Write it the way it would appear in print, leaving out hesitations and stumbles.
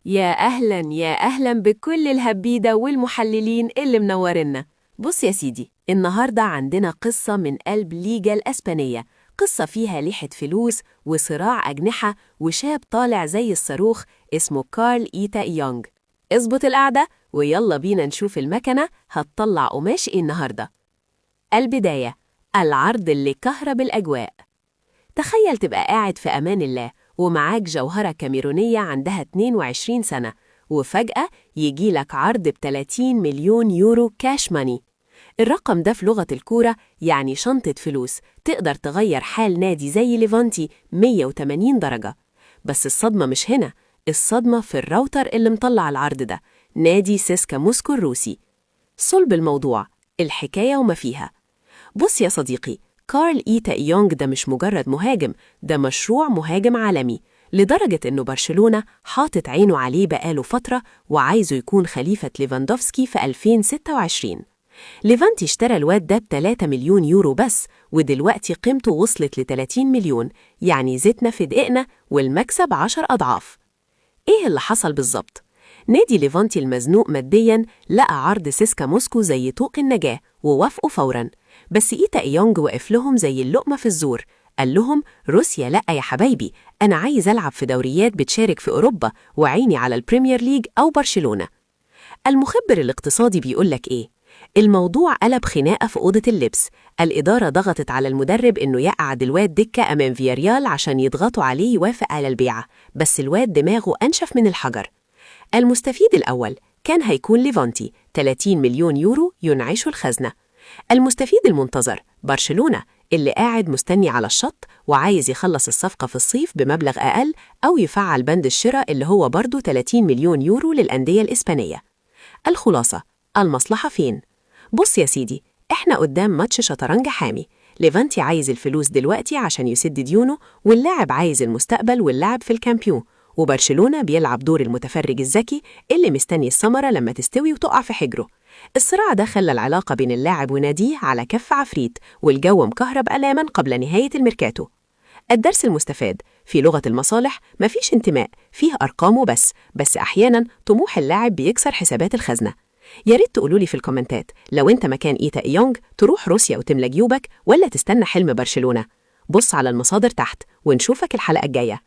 يا أهلا يا أهلا بكل الهبيدة والمحللين اللي منورنا. بص يا سيدي، النهاردة عندنا قصة من قلب ليجا الأسبانية، قصة فيها ليحة فلوس وصراع أجنحة وشاب طالع زي الصاروخ اسمه كارل إيتا إيونج. اظبط القعدة ويلا بينا نشوف المكنة هتطلع قماش إيه النهاردة. البداية، العرض اللي كهرب الأجواء. تخيل تبقى قاعد في أمان الله ومعاك جوهرة كاميرونية عندها 22 سنة، وفجأة يجيلك عرض ب 30 مليون يورو cash money. الرقم ده في لغة الكورة يعني شنطة فلوس تقدر تغير حال نادي زي ليفانتي 180 درجة. بس الصدمة مش هنا، الصدمة في الراوتر اللي مطلع العرض ده، نادي سيسكا موسكو الروسي. صلب الموضوع، الحكاية وما فيها. بص يا صديقي، كارل إيتا إيونج ده مش مجرد مهاجم، ده مشروع مهاجم عالمي، لدرجة إنه برشلونة حاطط عينه عليه بقاله فترة وعايزه يكون خليفة ليفاندوفسكي في 2026. ليفانتي اشترى الواد ده ب 3 مليون يورو بس، ودلوقتي قيمته وصلت ل 30 مليون، يعني زيتنا في دقيقنا والمكسب 10 أضعاف. إيه اللي حصل بالظبط؟ نادي ليفانتي المزنوق مادياً لقى عرض سيسكا موسكو زي طوق النجاة ووافقوا فوراً، بس إيتا إيونج وقف لهم زي اللقمة في الزور، قال لهم روسيا لأ يا حبايبي، أنا عايز ألعب في دوريات بتشارك في أوروبا وعيني على ال Premier League أو برشلونة. المخبر الاقتصادي بيقولك إيه؟ الموضوع قلب خناقة في أوضة اللبس، الإدارة ضغطت على المدرب إنه يقعد الواد دكة أمام فياريال عشان يضغطوا عليه يوافق على البيعة، بس الواد دماغه أنشف من الحجر. المستفيد الأول كان هيكون ليفانتي، 30 مليون يورو ينعشوا الخزنة. المستفيد المنتظر برشلونة، اللي قاعد مستني على الشط وعايز يخلص الصفقة في الصيف بمبلغ أقل أو يفعل بند الشراء اللي هو برضه 30 مليون يورو للأندية الإسبانية. الخلاصة، المصلحة فين؟ بص يا سيدي، احنا قدام ماتش شطرنج حامي. ليفانتي عايز الفلوس دلوقتي عشان يسد ديونه، واللاعب عايز المستقبل واللعب في الكامبيون، وبرشلونة بيلعب دور المتفرج الذكي اللي مستني الثمرة لما تستوي وتقع في حجره. الصراع ده خلى العلاقة بين اللاعب وناديه على كف عفريت، والجو مكهرب ألاما قبل نهاية الميركاتو. الدرس المستفاد، في لغة المصالح مفيش انتماء، فيه أرقام وبس، بس أحيانا طموح اللاعب بيكسر حسابات الخزنة. يا ريت تقولولي في الكومنتات لو انت مكان إيتا إيونج تروح روسيا وتملى جيوبك ولا تستنى حلم برشلونة. بص على المصادر تحت ونشوفك الحلقة الجاية.